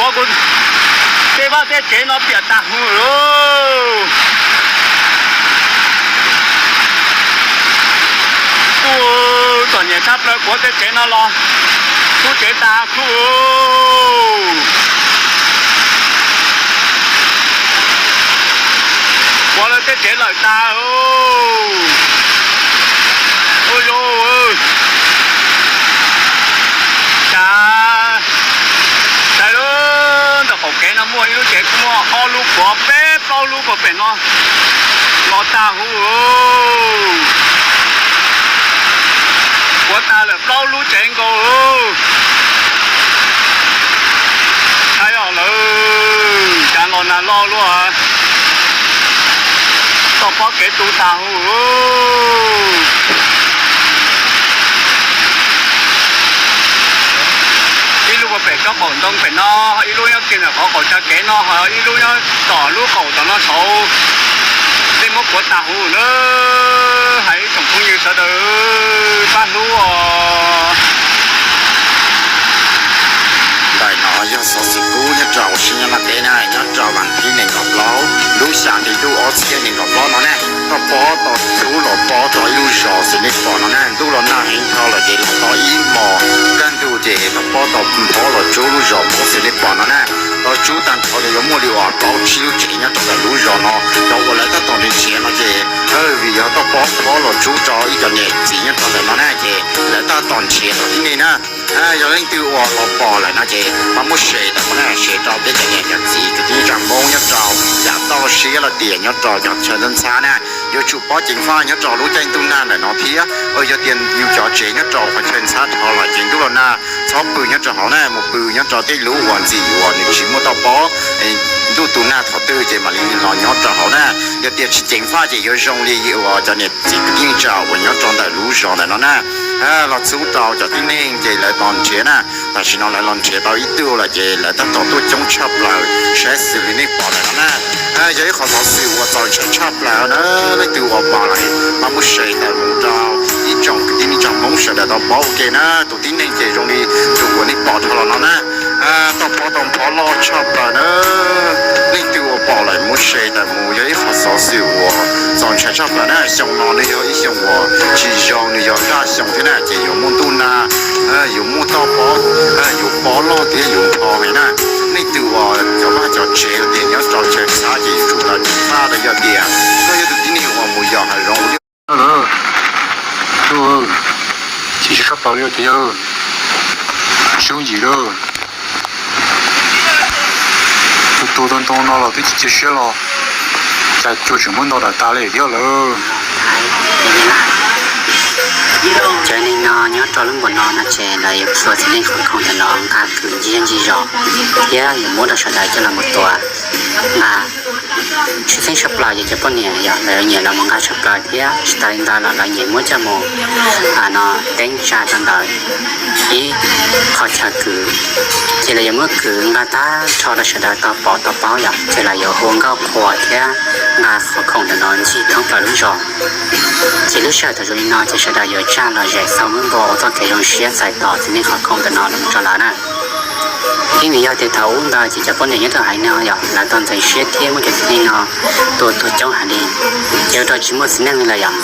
Kuv tej vaj tej tsev no piam tag huv lawm. Ub, txom nyem tshaj plaws, kuav tej tsev no los, lub tsev tag huv. Kuav lawv tej tsev lawm tag. Ua, cas saib lub ntawm qaum kev no muaj ib lub tsev, muaj ob lub, kuav peb plaub lub puag pem no los tag huv. Kuav tag lawm plaub lub tsev nkaus. Saib os lawv, cas los nag loj luaj, toj pob kev tu tag huv. Ib lub puag pem tsob qaum ntoo pem no, ib lub nyob kiag ntawm qhov qaum tsa kev no, ho ib lub nyob tom lub qaum tom no saud. Tej muab kuav tag huv na. Hais ib tsoom phooj ywg sawv daws pab hlub os. Ntawm no yog xov xwm kub nyob rau sab Nyab Laj teb na, nyob rau vas thib nees nkaum plaub lub xya hli ntuj ob txhiab nees nkaum plaub no na, toj pob tau rub los pob rau ib lub zos xws nej pom no na. Ntuj los nag heev dhau lawm ces los tau ib hmos kaj ntug ces toj pob tau nphob los rub lub zos Poob xws nej pom no na. Tau rub tag nrho ces yuav muaj li uas plaub tsib lub tsev nyob rau ntawm lub zos no. Cov uas lawv tab tom nrhiav no ces vim yog toj pob nphob los rub rau ib co niam txiv nyob rau ntawm no na ces lawv tab tom nrhiav tau tib neeg na. Yog leej twg uas los pom lawm no ces pab muab share tau na, share rau peb cov niam cov txiv kwv tij neej tsa Hmoob nyob rau yav toj siab los tias nyob rau cov chaw ntxhab ntxhab na. Yuav tsum paub ceev faj nyob rau lub caij ntuj nag ntawm no thiab. Yog tias yus cov tsev nyob rau qhov chaw ntxhab dhau lawm ces ntuj los nag txhob pw nyob rau hauv na, mus pw nyob rau tej lub uas ntxim uas nws tsis muaj toj pob, ntuj tu nag thaum twg ces mam li los nyob rau hauv na. Yog tias tsis ceev faj ces yuav zoo li uas cov niam txiv kwv tij neej tsa uas nyob rau ntawm lub zos ntawm no na. Los txhub rau cov tib neeg ces lawv los nrhiav na. Tam sim no lawv los nrhiav tau ib tug lawm ces lawv tab tom tuaj coob tshaj plaws saib xws li nej pom ntawm no na. Yog ib qhov xov xwm uas txaus ntshai tshaj plaws na. Leej twg uas pom lawm pab muab share tawm mus rau ib tsoom kwv tij neej tsa Hmoob sawv daws tau paub ua ke na. Tus tib neeg ces zoo li tus uas nej pom dhau los no na. Toj pob tau nphob loj tshaj plaws na. Leej twg uas pom lawm muab share tawm mus, yog ib qhov xov xwm uas txaus ntshai tshaj plaws na. Xyoo no nws yog ib xyoo uas tsis zoo, nws yog daj xyoo thiab na, ces yuav muaj ntuj nag, yuav muaj toj pob, yuav pob loj thiab yuav npho heev na. Leej twg uas cov vaj cov tsev tias nyob rau chaw ntxhab ces yuav tsum tau ceev faj rau. Yog tias koj yog tus tib neeg uas mus yos hav zoov ua liaj lawm, tsis tshaj plaws li ces yog sub yim lawm. Tus tus tau ntoo no los twb tsis cia siab los cas cua tseem muab ntau dam tas li thiab lawm. Cov neeg no nyob rau lub npaum no no ces lawv yuav txhua txiv neej qhov khoom ntawm no nqa kwv ncig zej ncig zos thiab yuav muab rau sawv daws coj los mus tua nqa. Tshwj xeeb tshaj plaws yog cov poj niam yog lawv nyiam los mus nqa tshaj plaws thiab tsis tas li ntawd los lawv nyiam muab coj mus no teeb tsa rau ntawm ib qho chaw kwv. Ces lawv yuav muab kwv nqa tag nrho rau sawv daws tau pom tau paub yom, ces lawv yuav hu nkauj qhuas thiab nqa qhov khoom ntawm no ncig thoob plaws lub zos. Ces lub sij hawm thaum zoo li no ces sawv daws yuav tsa los zem xaus lub npua ua txoj kev zoo siab txais tos txiv neej qhov khoom ntawm no los rau lawv na. Thiab nws yog tias thaum ub ntawd ces cov poj niam nyob rau haiv no yom, lawv tau ntxeev siab thiab muab cov txiv neej no tua tuag coob heev li, ces ua rau tsis muaj txiv neej li lawm yom.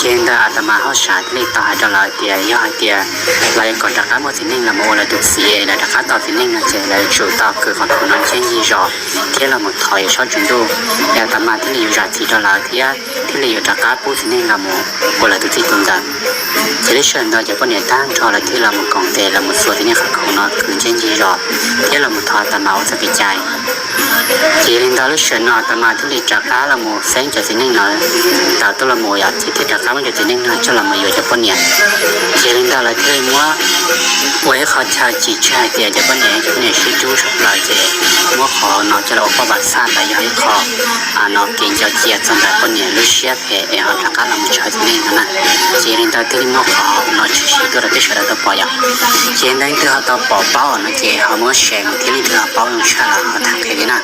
Ces ntawd Atam Mas Hauj Sam thiaj li tau hais rau lawv tias yog hais tias lawv yuav kom rov qab muaj txiv neej los mus ua lawv tus txiv es lawv rov qab tau txiv neej no ces lawv yuav tsum tau kwv qhov khoom no ncig ncig zos thiab los mus thov Yawm Saub Tswv Ntuj, es Atam Mas thiaj li yuav zam txim rau lawv thiab thiaj li yuav rov qab pub txiv neej los mus ua lawv tus txij tus nkawm. Ces lub sij hawm ntawd cov poj niam tag nrho lawv thiaj los mus koom tes los mus txhua txiv neej qhov khoom no kwv ncig ncig zos thiab los mus thov Atam Mas ua txoj kev cai. Ces yog li ntawd lub sij hawm no Atam Mas thiaj li rov qab los mus xeeb cov txiv neej no tawm tuaj los mus yom, ces thiaj rov qab muab cov txiv neej no coj los mus yuav cov poj niam. Ces yog li ntawd lawv thiaj li muab ua ib qho chaw chim tseg hais tias cov poj niam, cov poj niam sib rub tshaj plaws ces muab qhov no coj los ua poj vam xaj ntawd yog ib qho no kev nco cia txog ntawm poj niam lub siab phem es ho rov qab los mus tsawv txiv neej no na. Ces yog li ntawd thiaj li muab qhov no tshwm sim tuaj rau peb sawv daws tau pom yom. Ces ntawd leej twg ho tau pom paub no ces ho muab share mus thiab, leej twg ho paub zoo tshaj los ho tham qhia li na.